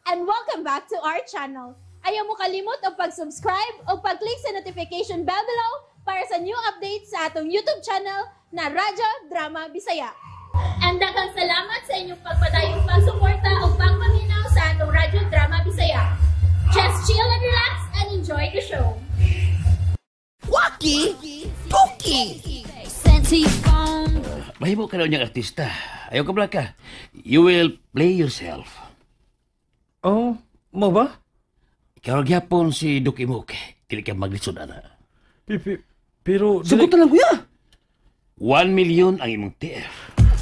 And welcome back to our channel. Ayaw mo kalimot og pag-subscribe o pag-click sa notification bell below para sa new updates sa atong YouTube channel na Radyo Drama Bisaya. And daghang salamat sa inyong pagpadayong pagsuporta o pagpaminaw sa atong Radyo Drama Bisaya. Just chill and relax and enjoy the show. Waki! Tuki! Sent to your phone. Mahimo ka na niyang artista. Ayaw ka ka. You will play yourself. Oh, mao ba? Ikaw gyapon si Doc Imok. Dili ka maglisod ana. Pero Sugot na lang, kuya. 1 million ang imong TF.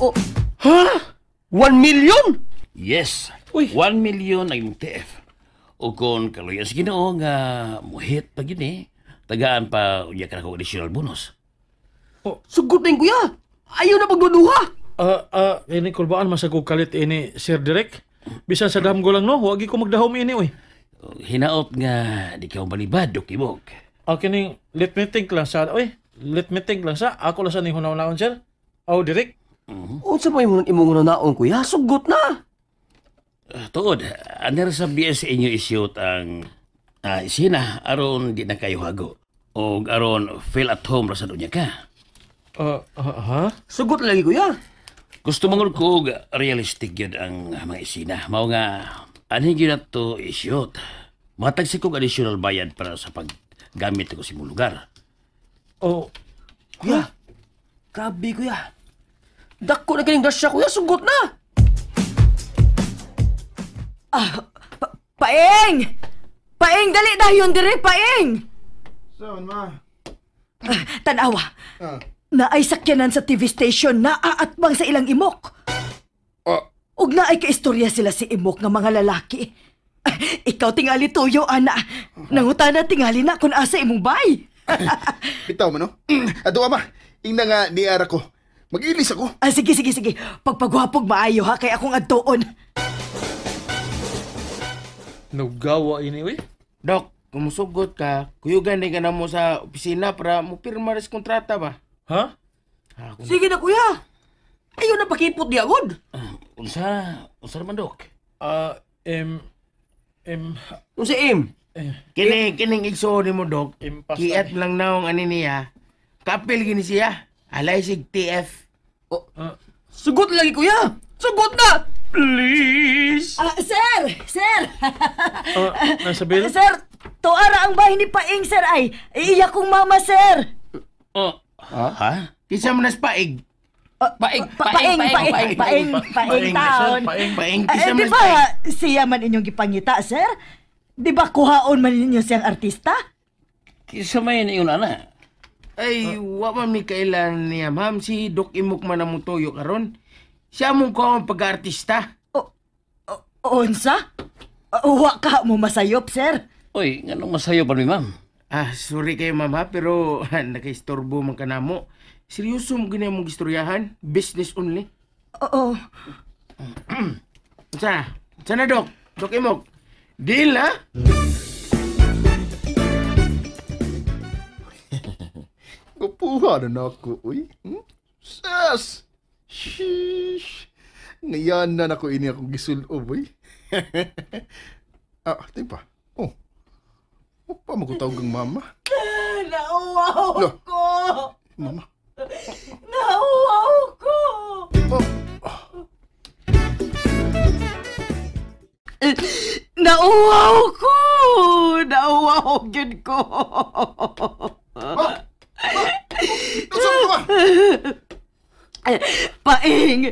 Oh. Ha? 1 million? Yes. Uy. 1 million ang imong TF. O kung kaluyan sa Ginoo nga muhit pa gyud eh, tagaan pa unya ka na kog additional bonus. Sugot na yun, kuya. Ayaw na pagduduha. Ah, ini kulbaan masagog kalit ini, Sir Direk. Bisan sa damgo lang, no, wagi ko magdahom ini, uy. Hinaot nga di ka balibad, Doc Imok. Ah, kining let me think lang sa, uy. Let me think lang sa ako lang sa ning hunaw-naon, sir. Oh, Direk. Unsa pa imong imong naon, kuya? Sugot na. Tuod, aner sa BS inyo i-shoot ang isina aron di na kayo hago. O aron feel at home ra sa unya ka. Ah, ah, ha? Sugot na lagi, kuya. Gusto mangod ko og realistic gyud ang mga isina. Mao nga anhi gyud nato i-shoot. Matag kog additional bayad para sa paggamit ko sa imong lugar. Oh, Kuya. Grabe, kuya. Dako na kining grasya, kuya. Sugot na. Paeng! Paeng, dali dayon dire, Paeng! Saan, ma? Tanawa. Naay sakyanan sa TV station na aatbang sa ilang imok. Ug naay kaistorya sila si imok nga mga lalaki. Ah, ikaw tingali tuyo, ana. Nangutana tingali na kung asa imong bay. Bitaw man, no? Ato, ama. Ingna nga niara ko. Mag-ilis ako. Ah, sige, sige, sige. Pagpagwapog maayo ha, kay akong adtuon. Nugawa ini, uy. Dok, kung musugot ka, kuyugan din ka na mo sa opisina para mupirma res kontrata ba? Ha? Sige na, kuya. Ayaw na pakipot diya, god. Unsa unsa man, Dok? Ah, M M Unsa im? Kini kining igsuon nimo, Dok. Impasta. Kiat lang naong ani niya. Kapil gini siya. Alay sig TF. Sugot na lagi, kuya. Sugot na. Please. Ah, sir! Sir! Ah, nasa bill? Sir, tuara ang bahay ni Paeng, sir, ay. Iya kong mama, sir. Oh. Ha? Kinsa man nas paig? Paig, Paeng, paeng, paeng, paeng taon. Paeng. Paeng Ah, kinsa eh, man di nas ba paeng? siya man inyong gipangita, sir? Di ba kuhaon man ninyo siyang artista? Kinsa may ingon ana? Ay, wa man mi kailan niya, ma'am. Si Dok Imok man ang mutuyo karon. Siya mong kuha ang pag-artista. Unsa? Wa ka mo masayop, sir. Uy, nganong masayo pa mi, ma'am? Ah, sorry kayo, ma'am, ha, pero nakaistorbo man ka namo. Seryoso mo ganyan mong istoryahan? Business only? Oo. Unsa na? Unsa na, Dok? Dok Imok? Deal, ha? Kupuha na na ako, uy. Sus! Sheesh! Ngayon na nako ini akong gisulob, uy. Ah, di pa. Oh. Oh, pa magutawag ang mama. Nauwaw Lo. ko! Mama. Nauwaw ko! Oh. Nauwaw ko! Nauwaw gyud ko! Ma! Ma! Unsa ka ba? Paing!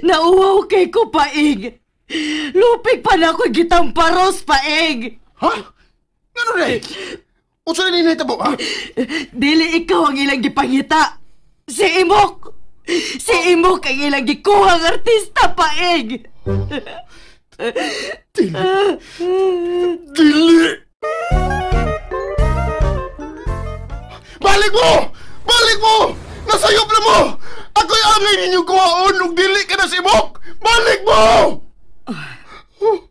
Nauwaw kay ko, Paing! Lupig pa na ako gitamparos, Paing! Ha? Ngano day? Unsa na nahitabo, ha? Dili ikaw ang ilang gipangita. Si Imok! Si Imok ang ilang gikuhang artista, Paing! Dili. Dili! Balik mo! Balik mo! Nasayop na mo! Ako'y angay ninyo kuhaon ug dili ka na si Imok! Balik mo!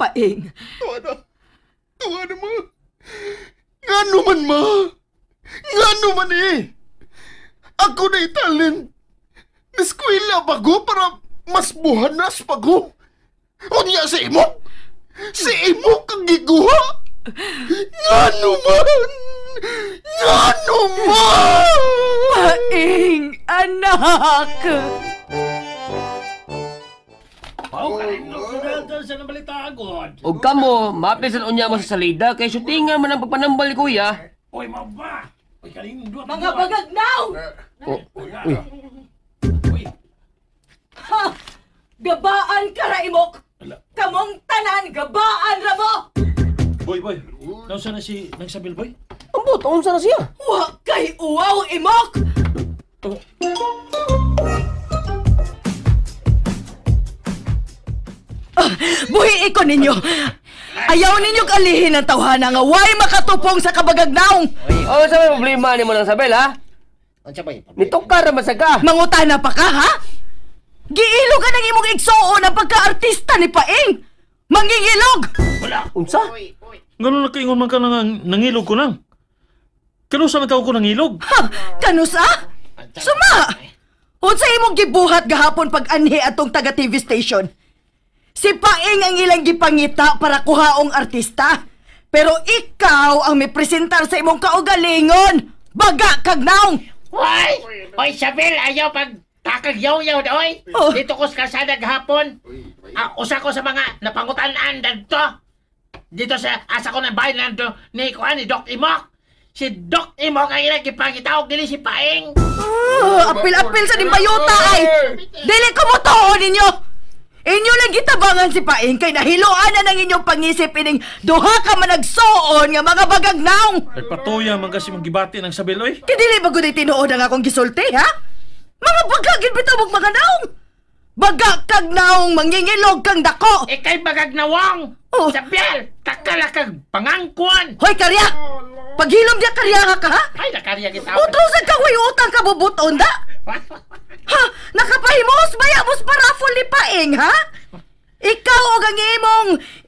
Paing, Tuwa na. Tuwa na mo. Ngano man ma? Ngano man eh? Ako na italin. Neskwela pa ko para mas buhanas pa ko. Unya si Imok! Si Imok ang giguha? Ngano man? Ngano man? Paing, anak! Og kamo, maapil sa unya mo sa salida kay shootingan man ang pagpanambal ni kuya. Oy, maba! Oy, kaning duwa. Mga bagagnaw! Oh, uy. Ha! Gabaan ka ra, Imok! Kamong tanan, gabaan ra mo! Boy, boy. Nausa na si Nang Sabil, boy? Ambot, unsa na siya? Wa kay uwaw, Imok! Oh. Buhi ko ninyo! Ayaw ninyong alihin ang tawhana nga way makatupong sa kabagagnaong! Oh, sa may problema ni mo Nang Sabel, ha? Unsa ba? Nitukar ra man sa ka. Mangutana pa ka, ha? Giilo ka ng imong igsuon ang pagka-artista ni Paing! Mangingilog! Unsa? Ganun nakaingon man ka nang nangilog ko nang. Kano sa man tawag ko nangilog? Ha! Kanus, ah? Suma! Unsa imong gibuhat gahapon pag-anhi atong taga TV station? Si Paing ang ilang gipangita para kuhaong artista. Pero ikaw ang mipresentar sa imong kaugalingon! Baga kag naong! Hoy! Hoy, Sabel, ayaw pag takag-yaw-yaw na, oy! Oh. Dito ko sa kalsada gahapon. Usa ko sa mga napangutan-an dito. Dito sa asa ko ng bahay nando ni kuan ni Doc Imok. Si Doc Imok ang ilang gipangita og dili si Paing. Oh, apil-apil sa nimbayuta ay! Dili ko mo tuo ninyo! Inyo lang gitabangan si Paing kay nahiloan na ng inyong pangisip ining duha ka managsuon nga mga bagagnaong! Ay patuya man kasi mong gibati ng Sabel, oy. Kay dili ba gud tinuod ang akong gisulti, ha? Mga bagagin bitaw mong mga naong! Baga kag naong mangingilog kang dako! Ikay bagagnawang! Oh. Sabel, takala kag pangangkuan! Hoy, karya! Paghilom diya karya ka, ha? Ay, nakarya kita. Utrosan ka, way utang ka bubuton da! Ha? Nakapahimos baya mos parafol ni Paing, ha? Ikaw og ang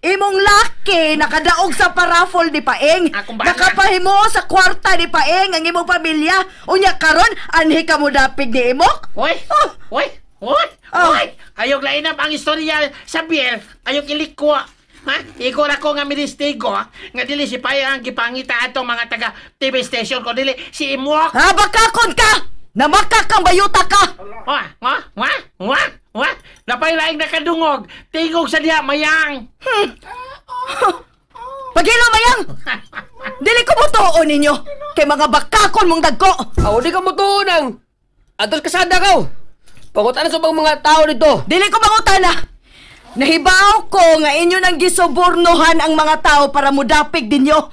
imong laki nakadaog sa parafol ni Paing. Akong bana. Nakapahimos sa kwarta ni Paing ang imong pamilya. Unya karon anhi ka mo dapig ni Imok? Hoy! Oh. Hoy! Hoy! Oh. Hoy! Ayog lainap ang istorya sa Biel. Ayog ilikwa. Ha? Ikaw na ko nga ministigo, ha? Nga dili si Paing ang gipangita atong mga taga TV station ko dili si Imok. Ha, bakakon ka! Namaka kang bayuta ka! Wa, wa, wa, wa, wa. Napay laing nakadungog. Tingog sa diha mayang. Pagilo mayang! Dili ko mo tuo ninyo kay mga bakakon mong dagko. Aw, di ka mo tuo nang. Atos kasada ka. Pangutan sa ubang mga tao dito. Dili ko mangutana. Nahibaw ko nga inyo nang gisubornohan ang mga tao para mudapig ninyo.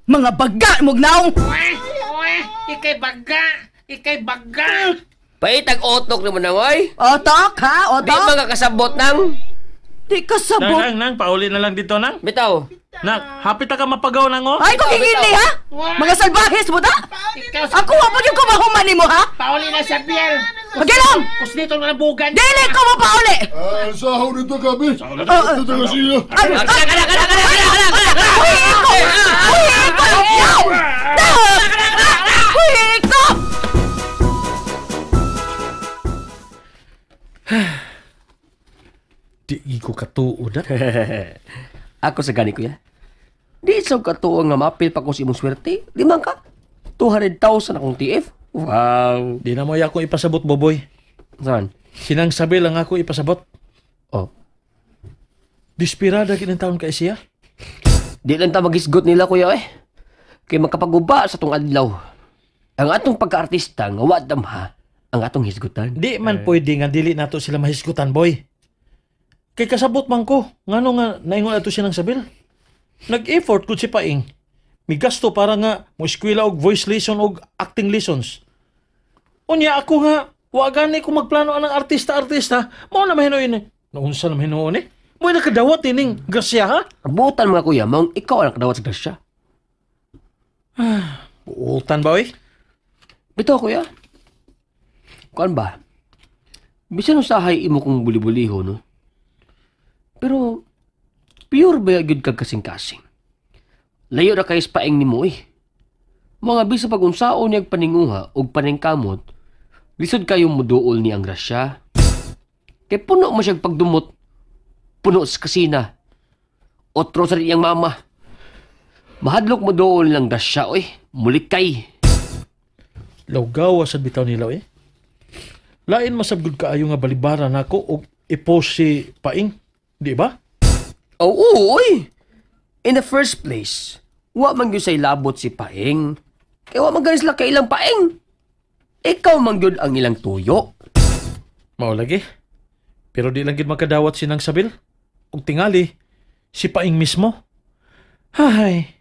Mga baga mong naong. Uy, uy, ikay baga. Ikay baga. Paitag otok naman nang, oy. Otok, ha? Di Otok? mga kasabot nang. Di kasabot. Nang, nang, pauli na lang dito, nang. Bitaw. Nang, hapit na ka mapagaw, nang, oh. Ay, kung hingili, ha? Mga salbahes mo, da? Ikaw, Ako, wa pa yung kumahuman nimo, ha? Pauli na sa Biel. Pagilom! Kusnito na ng bugan. Dili ko mo pauli! Sahaw nito kami. Ah, ah. Ito ka siya. Ay, ay, Kana, kana, kana, kana, kana, kana. Uy, iko! Uy, iko! Yaw! Uy, iko! Di ko katuo da. Ako sa gani, kuya. Di sa katuo nga mapil pa ko sa imong swerte. Limang ka. 200,000 akong TF. Wow. Di na mo akong ipasabot, Boboy. Saan? Sinang sabi lang ako ipasabot. Oh. Dispirada kinang taon kay siya. Di lang ta magisgot nila, kuya, eh. Kay magkapaguba sa tong adlaw. Ang atong pagka-artista nga wa damha ang atong hisgutan. Di man pwede nga dili nato sila mahisgutan, boy. Kay kasabot man ko, ngano nga naingon ato siya ng sabil. Nag-effort ko si Paing. Migasto para nga mo eskwela og voice lesson og acting lessons. Unya ako nga, wa gani ko magplano anang artista-artista, mao na mahinuon eh. Naunsa na mahinuon eh. Mo'y nakadawat ining grasya ha? Butan mga kuya, maong ikaw ang nakadawat sa grasya. Buutan ba oy? Bitaw kuya. Kuan ba? Bisan usahay imo kong buli-buliho, no? Pero, pure ba gyud kag kasing-kasing? Layo ra kay spaing nimo eh. Mga bisa pag unsaon niyag paninguha og paningkamot, lisod kayo muduol ni ang grasya. Kay puno mo siyang pagdumot, puno sa kasina. Otro sa iyang mama. Mahadlok mo doon lang da siya, oy. Mulikay. Lawgawa sad bitaw nila eh. Lain masabgod kaayo nga balibara nako og i-post si Paing, di ba? Oo, oy. In the first place, wa man gyud say labot si Paeng. Kaya wa man gani sila kailang Paeng. Ikaw man gyud ang ilang tuyo. Mao lagi. Pero di lang gid makadawat si Nang Sabil. Og tingali, si Paing mismo. Hay.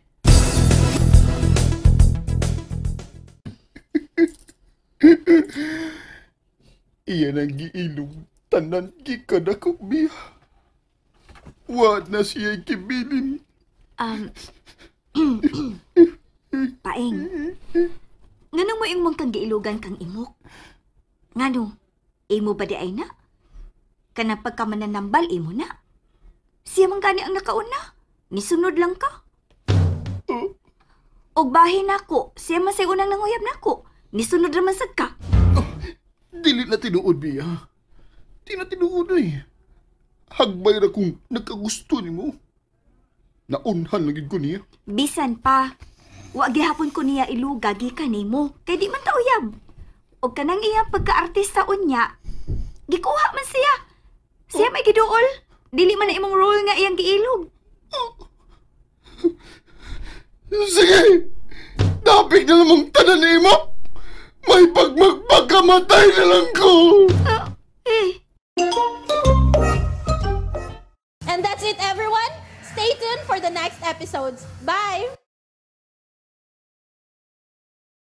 Iyan ang giilog tanan gikan ako biya. Wa na siya kibilin. Paeng. Nganong mo imong kang giilugan kang imok? Ngano? Imo ba di ay na? Kanang pagkamananambal imo na? Siya man gani ang nakauna. Nisunod lang ka. Og bahin nako, siya man say unang nanguyab nako. Nisunod raman sad ka. Dili na tinuod biya. Di na tinuod ay. Hagbay ra kung nagkagusto nimo. Naunhan lagi ko niya. Bisan pa, wa gihapon ko niya iluga gikan nimo kay di man ta uyab. Og kanang iyang pagkaartista unya, gikuha man siya. Siya may giduol. Dili man na imong role nga iyang giilog. Sige! Dapig na lamang tanan nimo. May pagmagpagkamatay na lang ko. And that's it, everyone. Stay tuned for the next episodes. Bye!